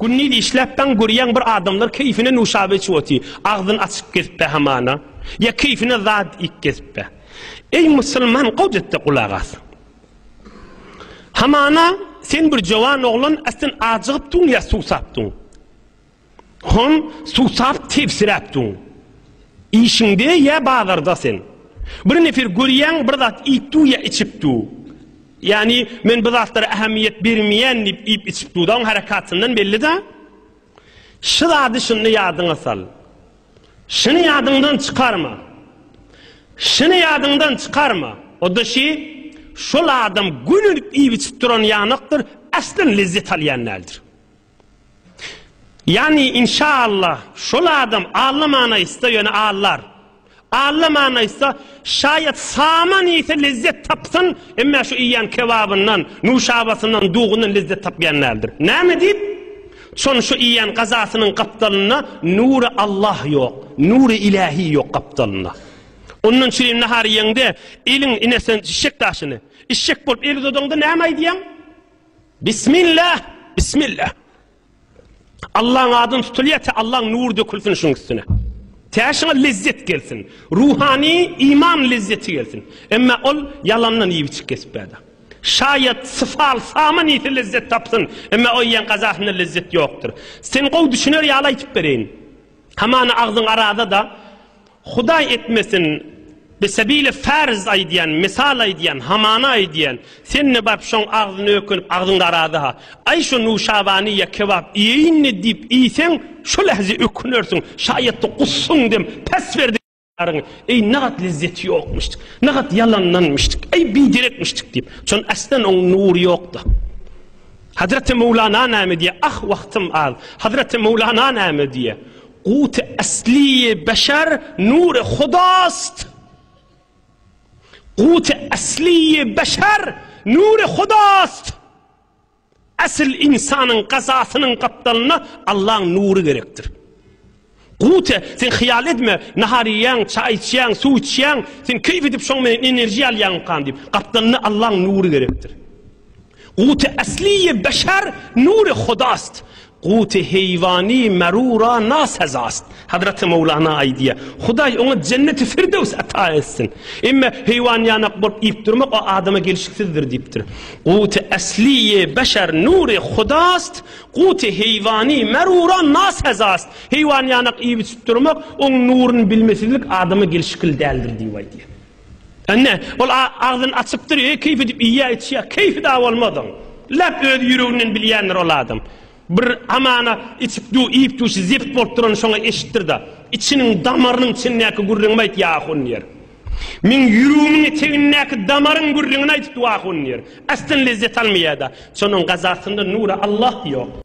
Gündiz işläp daň görýäň bir adamlar keýfine nuşaba içip otyr. Agzyny açyp gezipbe hamana. Ýa keýfine zat iýip gezipbe. Eý musulman gowja etde gulak as. Hamana sen bir jowan oglan a sen ajygypdyň ýa suwsapdyň. Hon suwsap tebsiräpdiň. Işiňde ýa bazarda sen. Bir nefer görýäň bir zat iýip dur ýa içip dur. Ýagny men bu zatlara ähmiýet bermeýän diýip iýip içip dur-da oň harakatyndan belli-da. Şu zady şunda ýadyňa sal. Şuny ýadyňdan çykarma. Şuny ýadyňdan çykarma. O-da şi, şol adam gönenip iýip-içip duran ýanakdyr, aslan lezzet alýan däldir. Ýagny inşaallah şol adam allaman aýtsa ýöne allar. Allaman aýtsa şaýat saman iýse lezzet tapsyn, emma şu iýýän kebabyndan, nuşabasyndan, dugyndan lezzet tapýan däldir. Näme diýip? Şon şu iýýän gazasynyň gapdalynda nury Allah ýok, nury ilähi ýok gapdalynda. Ondan çürim nahar iýeňde eliň ine sen işek daşyny. Işek bolup el uzadaňda näme aýdýaň? Bismillah! Bismillah! Allaň adyny tutulýar, tä Allaň nury dökülsin şuň üstüne. Tä şuňa lezzet gelsin. Ruhany iman lezzeti gelsin. Emma ol ýalandan iýip içip kesip bärde. Şaýat syfal saman iýse lezzet tapsyn. Emma o iýen gazasynda lezzet ýokdur. Sen gowy düşüner ýaly aýtyp bereýin. Hamana agzyň arada-da, Hudaý etmesin, bisebili farz aýdýan, mysal aýdýan, hamana aýdýan, sen-de baryp şoň agzyny ökünip, agzyňda arada-ha, aý şu nuşabany ýa kebap iýeýin-le diýip iýseň, şo lähze ökünersiň, şaýatda gussaň dem pes berdi. Aryň, eý, nagat lezzeti ýokmuşdyk, nagat ýalandanmyşdyk, eý, biderekmişdik diýip, şon aslan oň nury ýokda. Hazreti Möwlana näme diýýär? Ah, wagtym az. Hazreti Möwlana näme diýýär? Guty asliýi beşer nury Hudast. Guty asliýi beşer nury Hudast. Asyl ynsanyň gazasynyň gapdalynda Allaň nury gerekdir. Gute, sen hyýal edme, nahar iýýäň, çaý içýäň, suw içýäň, sen keýp edip şoň menen enerjiýa alýaňmykan diýip, gapdalynda Allaň nury gerekdir. Gute asliýe beşer nury Hudast. Guty heýwany merura nasazast. Hazraty Mowlana aýdýar, Hudaý oňa jenneti firdews ata etsin. Emme heýwan ýanak bolup iýip durmak o adama gelşiksizdir diýipdir. Guty asliýi beşer nury Hudast, guty heýwany merura nasazast. Heýwan ýanak iýip-içip durmak, oň nuruny bilmesizlik adama gelşikli däldir diýip aýdýar. Ine, ol agzyny açypdyr, eý, keýp edip iýýär, içýär, keýpi dagy bolmaz oň. Läp öz ýüreginden bilýändir ol adam. Bir hamana içip dur, iýip dur, şu zept bolup durany şoňa eşitdir-de. Içiniň, damarynyň içindäki gürrüňimi aýt, ýa ahun diýer. Meň ýüregimiň etegindäki damaryň gürrüňini aýdyp dur, ahun diýer. Aslan lezzet almaýar-da. Şonuň gazasynda nury Allah ýok.